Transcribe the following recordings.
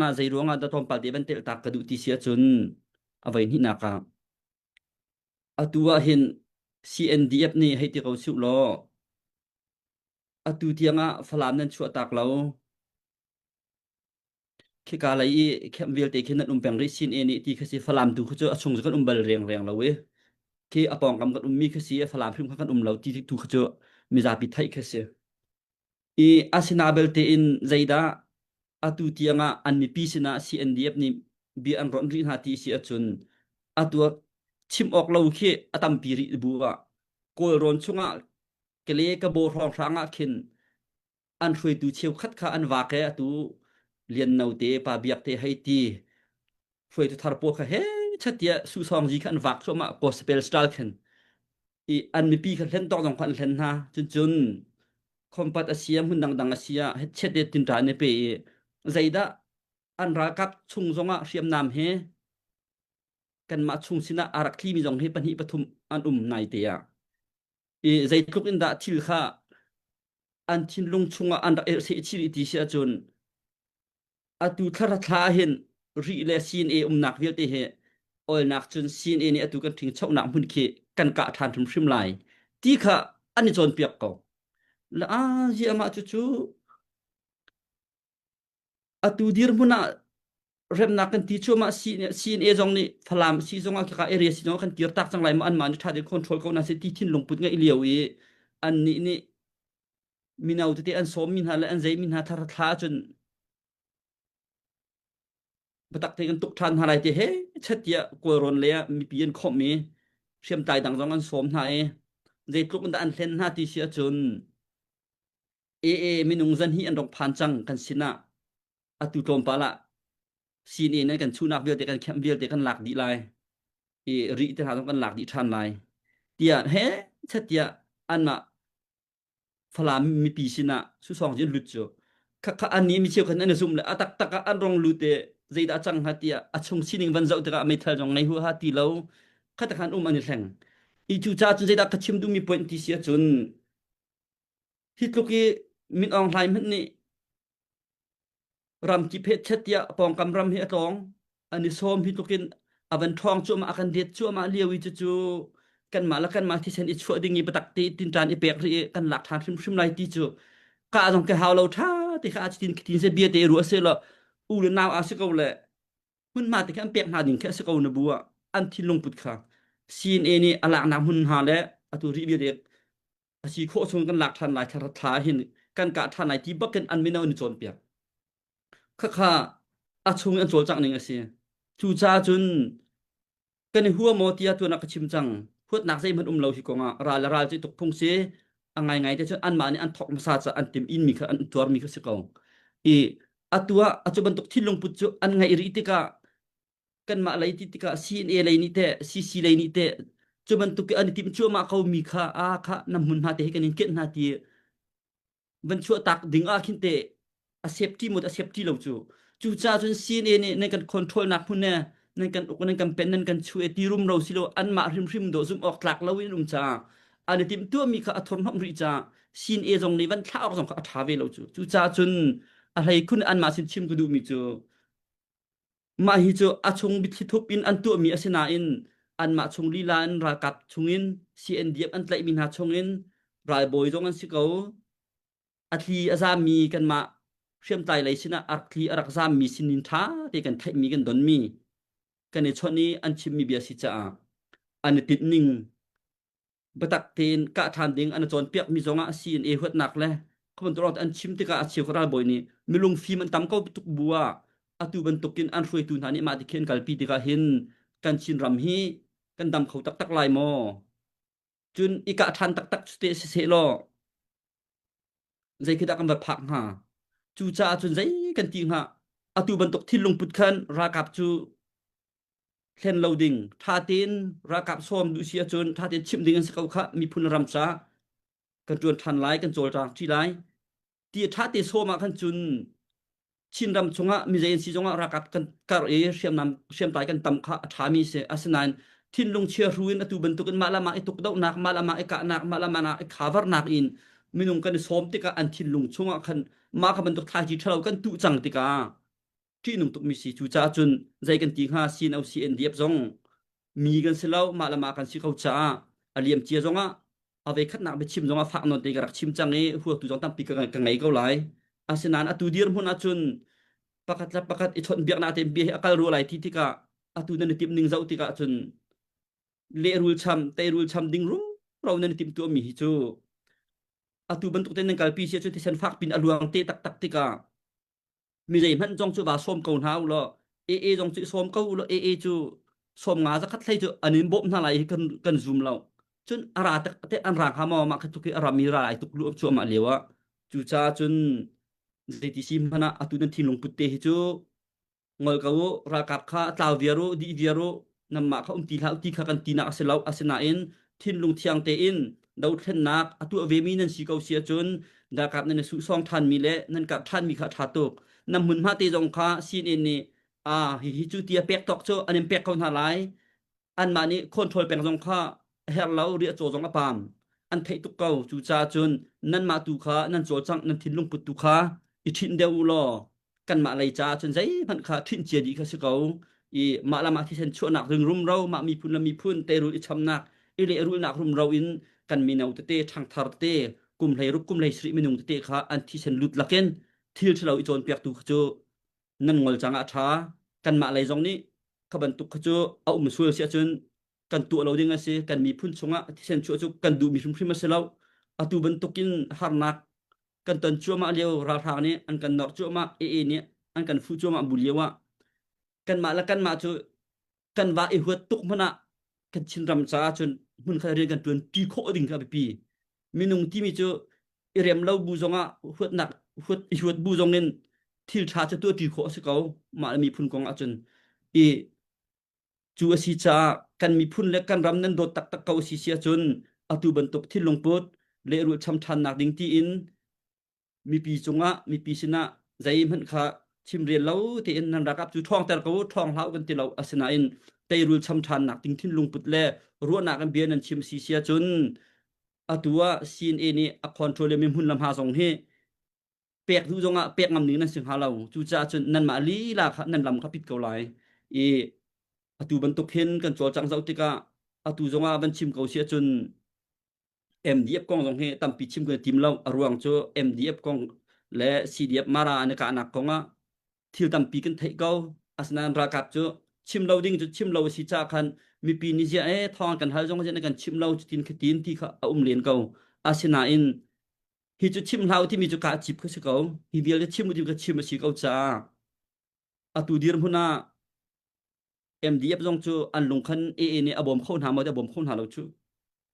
Na zei ruangah dah tlawmpal te van telh tak ka duh ti si ahcun a voi hnihnak ah atu ah hin CNDF nih hei ti ko suh law atu tiangah Falam nan chuah tak lo khika lei i camp vialte khi nan um peng rih sin e nih ti kha si Falam tu kha cu a chung cu kan um bal reng reng lo i khi a pawngkam kan ummi kha si Falam hrim kha kan um lo ti tu kha cu mizapi theih kha si. I asina belte in zeidah atu tiangah an mipi sinah CNDF nih bia an ronh rih hna ti si ahcun atu ah chim awk lo khi a tampi rih bu ah Kawlrawn chungah Kale Kabaw hrawnghrang ah khin an hruaitu cheukhat kha an vak e atu Lian No te Pa Biak te hei ti hruaitu thar pawl kha he chatiah susawng zi kha an vak thluahmah gospel style khin i an mipi kha hlen tawk zong kha an hlen hna cun cun khompat a sia hmun dangdang a sia chet te tinta an i pe i zeidah an ralkap chung zongah hriamnam he kanmah chung sinah a rak thlimi zong hi pahnih pathum an um nai te ah i zeitluk in dah thil kha an thinlung chungah an rak erh seh chih ti si ahcun atu thla thla hin Rih le CNA umnak vialte hi olnak cun CNA nih atu kan ṭhingchonak hmun khi kan kah ṭhan hrimhrim lai ti kha an i cawnpiak ko. La a zi amah cu cu atu dirhmun ah remnak kan ti cuahmah CNA zong nih Falam si zong ah khika area si zong ah kan kir tak cang lai ma anmah nih ṭha tein control ko na si ti thinlung put ngeih lio i annih nih mino tete an sawmmi hna le an zeimi hna thar thla cun biatak te kan tuk ṭhan hna lai ti he chet tiah Kawlrawn lei ah mipi an khawmh i hriamtlai dang zong an sawm hna i zeitluk in dah an hlen hna ti si ahcun AA minung zan hi an rong phan cang kan sinah atu tlawmpal ah CNA nan kan chuhnak vialte kan kemh vialte kan lak dih lai i ri te hna zong kan lak dih ṭhan lai tiah he chet tiah anmah Falam mipi sinah susawng in lut cu khakha an nih mi cheukhat an i zum le a taktak ah an rong lut i zeidah a cang hnga tiah a chung sining van zoh tikah meithal zong ngei huaha ti lo khatak han um an i hleng i cu ca cun zeidah ka chim duhmi point ti si ahcun hi tluk i Min Aung Hlaing hmanh nih Ramkip he chet tiah pawngkam ram hi a tlawng. An i sawm hi tlukin a van ṭhawng cuahmah a kan det cuahmah lio i cucu kanmah le kanmah thisen i chuah ding i biatak te tinṭan i pek rih i kan lak ṭhan hrimhrim lai ti cu ka zong ka hau lo ṭha te kha tin tin se bia te ruah se law u le nau a si ko le hmunhma te khi an pek hna ding khi a si ko na bu ah an thinlung put kha CNA nih a laknak hmun hna le atu rih vialte a si khawh chung kan lak ṭhan lai thla thla hin kan kah ṭhan lai ti bakin an mino an i cawnpiak khakha a chung an cawlcangh ning a si cucaah cun kan i hua maw tiah tuan ah ka chim cang huatnak zeihmanh um lo hi kongah ral le ral cu tuk phung si a ngaingai te cun anmah nih an thok hmasa ca an tim in mi kha an tuar mi kha si ko i atu ah atu bantuk thinlung put cu an ngaih rih tikah kanmah lei ti tikah CNA lei nih teh CC lei nih teh cu bantuk an i timh cuahmah ko mi kha a kha na hmun hna te hi kan in kenh hna ti van chuah tak ding ah khin te a safety mut a safety lo cu cu ca cun CNA nih nan kan control nak hmun ne nan kan uk nan kan pen nan kan chu e ti rum ro si lo anmah hrimhrim do zum awk tlak lo in um ca an i timh tuah mi kha a thurhnomh rih ca CNA zong nih van thlah awk zong kha a tha ve lo cu cu ca cun a hlei khun anmah sin chim ka duh mi cu Mah hi cu a chung biathli thup in an tuahmi a si nain anmah chung lila in ralkap chungin CNDF an tlaihmi hna chungin ralbawi zong an si ko. A thli a zammi kanmah hriamtlai lei sinah a rak thli a rak zammi sinin ṭha te kan theihmi kan donmi kan i chawnh i an chimmi bia si caah an i tinhning biatak tein kah ṭhan ding an i cawnpiakmi zongah CNA huatnak le khuabantuk an chim tikah a cheu ralbawi nih milung fim an tam ko tuk bu ah atu bantukin an hruaitu hna nih mah ti khi an kalpi tikah hin kan Chin ram hi kan dam kho taktak lai maw? Cun i kah ṭhan taktak cu te si seh law zei khi dah kan va phak hnga? Cucaah cun zei kan ti hnga? Atu bantuk thinlung put khan ralkap cu thlen lo ding ṭha tein ralkap sawm duh si ahcun ṭha tein chimh ding an si ko khah miphun ram ca kan ṭuan ṭhan lai kan cawlcang ṭi lai ti ṭha te sawm ah khan cun Chinram chungah mizei an si zongah ralkap kan kar i hriamnam hriamtlai kan tam kha a ṭhami si asinain thinlung chia hru in atu bantukin mah le mah i tukdohnak mah le mah i kahnak mah le mah i khavarnak in minung kan i sawm tikah an thinlung chungah khan mah kha bantuk thlaici ṭhalo kan tuh cang tikah. Ṭihnung tukmi si. Cucaah cun zei kan ti hnga CNO CNDF zong mi kan si lo mah le mah kan si ko caah a liam cia zongah a voikhatnak biachim zongah fak nawn te ka rak chim cang i huatu zong tampi ka, ka ngei ko lai. Asinain atu dirhmun ahcun pakhat le pakhat i chawnhbiaknak tein bia hi a kal rua lai ti tikah atu nan i timh ning zoh tikah cun lehrul cham teirul cham ding rumro nan i timh tuahmi hi cu atu bantuk tein nan kalpi si ahcun thisen fak pin a luang te taktak tikah mi zeihmanh zong cu va sawm ko hna u law AA zong cu i sawm ko u law AA cu sawm nga zakhat hlei cu an in bawmh hna lai hi kan kan zum lo cun a ra tak te an ra hnga maw mah kha tuk i a rami ra ai tuk lu cuahmah lio ah cucaah cun zeiti si hmanh ah atu nan thinlung put te hi cu ngol ko u ralkap kha tlau viar u dih viar u nanmah kha um ti hlah u ti kha kan tinak a si lo asinain thinlung thiang tein dothlennak a tuah vemi nan si ko si ahcun ralkap nan i suhsawng ṭhanmi le nan kap ṭhanmi kha a ṭha tuk nan hmunhma te zong kha CNN nih a hihi cu tia pek tawk cu an in pek ko hna lai anmah nih control peng zong kha a herh lo riahcaw zong a pam an theih tuk ko cucaah cun nanmah tu kha nan cawlcangh nan thinlung put tu kha i ṭhinh deuh u law kanmah lei caah cun zeihmanh kha ṭhinh cia dih kha si ko i mah le mah thisen chuahnak ring rumro mah miphun le miphun teirul i chamnak i lehrulnak rumro in kan mino tete ṭhangthar tete kum 16 kum 17 minung tete kha an thisen lut lakin thil ṭhalo i cawnpiaktu kha cu nan ngol cang ah a ṭha kanmah lei zong nih kha bantuk kha cu a um sual si ahcun kan tuah lo ding a si kan miphun chungah thisen chuah cu kan duhmi hrimhrim a si lo atu bantukin harnak kan ton cuahmah lio ralhrang nih an kan nor cuahmah AA nih an kan fuh cuahmah bu lio ah kanmah le kanmah cu kan va i huat tuk hmanh ah kan Chinram caah cun hmun khat rian kan ṭuan ṭi khawh ding kha a biapi minung timi cu i rem lo bu zongah huatnak huat i huat bu zong in thil ṭha cu tuah ṭi khawh a si ko mah le miphun kong ahcun i cu a si caah kan miphun le kan ram nan dawt taktak ko si si ahcun atu bantuk thinlung put lehrulh cham ṭhannak ding tiin mipi cungah mipi sinah zeihmanh kha chimrel lo tein nan ralkap cu ṭhawngter ko ṭhawng hlah kan ti lo asinain teirul cham ṭhannak ding thinlung put le ruahnak in bia nan chim si si ahcun atu ah CNA nih a control mi hmun le hma zong hi pek duh zongah pek ngam ning nan si hnga lo cucaah cun nanmah lila kha nan lam kha pit ko lai i atu bantuk hin kan cawlcang zoh tikah atu zongah van chim ko si ahcun MDF kong zong hi tampi chim kan tim lo a ruang cu MDF kong le CDF Mara an i kahnak kong ah thil tampi kan theih ko asinain ralkap cu chim lo ding cu chim lo a si caah khan mipi nih ziah e thawng kan hal zong ziah na kan chim lo cutin khatin ti kha a um len ko asinain hi cu chim hlah u timi cu kaa cip kha si ko hi vialte chim u timi kha chim a si ko caah atu dirhmun ah MDF zong cu an lung khan AA nih a bawm kho hna maw a bawm kho hna lo cu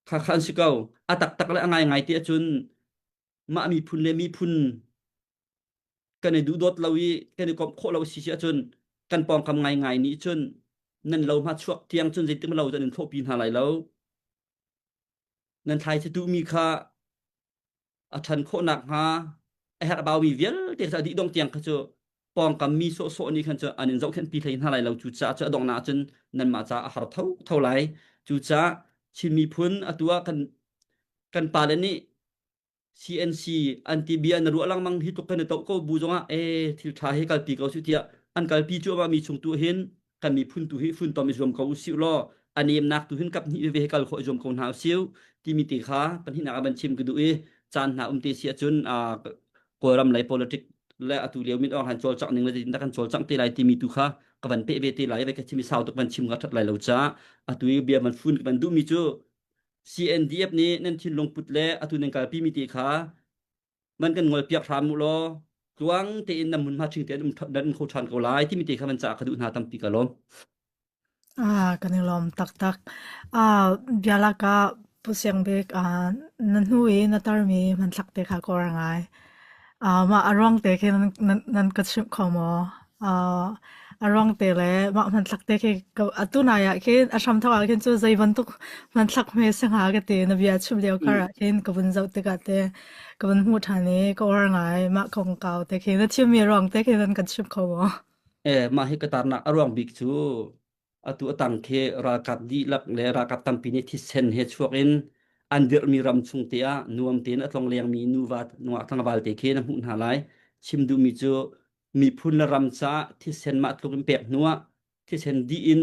kha kha an si ko a taktak le a ngaingai ti ahcun mah miphun le miphun kan i duhdawt lo i kan i komh khawh lo si si ahcun kan pawngkam ngaingai nih cun nan lo hma chuak tiang cun zeitik lo cun in thlawhpi hna lai lo nan thlai duhmi kha a ṭhan khawh nakhnga a herh baumi vialte kha dih dong tiang kha cu pawngkam mi sawhsawh nih khan cu an in zohkhenh pi hlei hna lai lo cucaah cu a donghnak ahcun nanmah caah a har tho tho lai cucaah Chin miphun atu ah kan kan pale nih CNC an ti bia na ruah lengmang hi tluk kan i toh ko bu zongah e thil ṭha hi kalpi ko su tiah an kalpi cuahmah mi chung tu hin kan miphun tu hi funtom i zuam ko usih law a nemnak tu hin kap hnih veve hi kal khawh i zuam ko hna usih timi te kha pahnihnak ah van chim ka duh i caan hna um te si ahcun Kawlram lei politic le atu lio min han cawlcangh ning le zeitindah kan cawlcangh te lai timi tu kha ka van peh ve te lai ve ka chim i sau tuk van chim ka ṭhat lai lo caah atu i bia van fun ka van duhmi cu CNDF nih nan thinlung put le atu nan kalpi mi te kha man kan ngol piak hram u law tluang tein nan hmunhma ṭhing tein um nan um kho ṭhan ko lai timi te kha van caah ka duh hna tampi ka lawm. Ah, kan i lawm taktak. Ah, bialak ah Pu Siang Bik, ah, na hnu i na tarmi hmanthlak te kha ka uar ngai. Ah, mah a ruang te khi nan, nan, nan ka chimh kho maw? Ah, a ruang te le mah hmanthlak te khi ka, atu nai ah khin a hramthawk ah khin cu zei bantuk hmanthlak hme si hnga ka ti na bia chim lio kar ah khin ka vun zoh tikah te ka vun hmuh ṭhan i ka uar ngai. Mah kongkau te khi na thimmi ruang te khi nan kan chimh kho maw? Eh, mah hi ka tarnak a ruang bik cu atu a tang khi ralkap dihlak le ralkap tampi nih thisen he chuak in an dirhmi ram chung te ah nuam tein a tlonglengmi nuva nungak tlangval te khi na hmuh hna lai. Chim duhmi cu Miphun le ram caah thisen mah tluk in pek hnu ah thisen dih in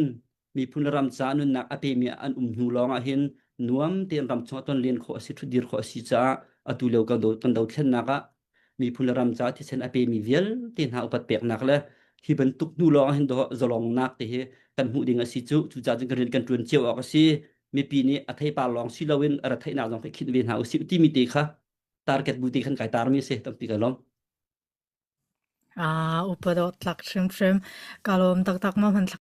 miphun le ram caah nunnak a pemi an um hnu lawng ah hin nuam tein ram chungah tonlen khawh a si, ṭhutdir khawh a si caah atu lio kan do kan dothlennak ah miphun le ram caah thisen a pemi vialte hna upat peknak le hi bantuk hnu lawng ah hin dawh zalongnak te hi kan hmuh ding a si cu. Cucaah cun kan rian kan ṭuan cio awk a si. Mipi nih a theipar lawng si loin a retheihnak zong hi khinh ve hna usih timi te kha target bu te khan kai tarmi a si. Tampi ka lawm. Ah, upa dawh tlak hrimhrim. Ka lawm taktak ma hman thlak.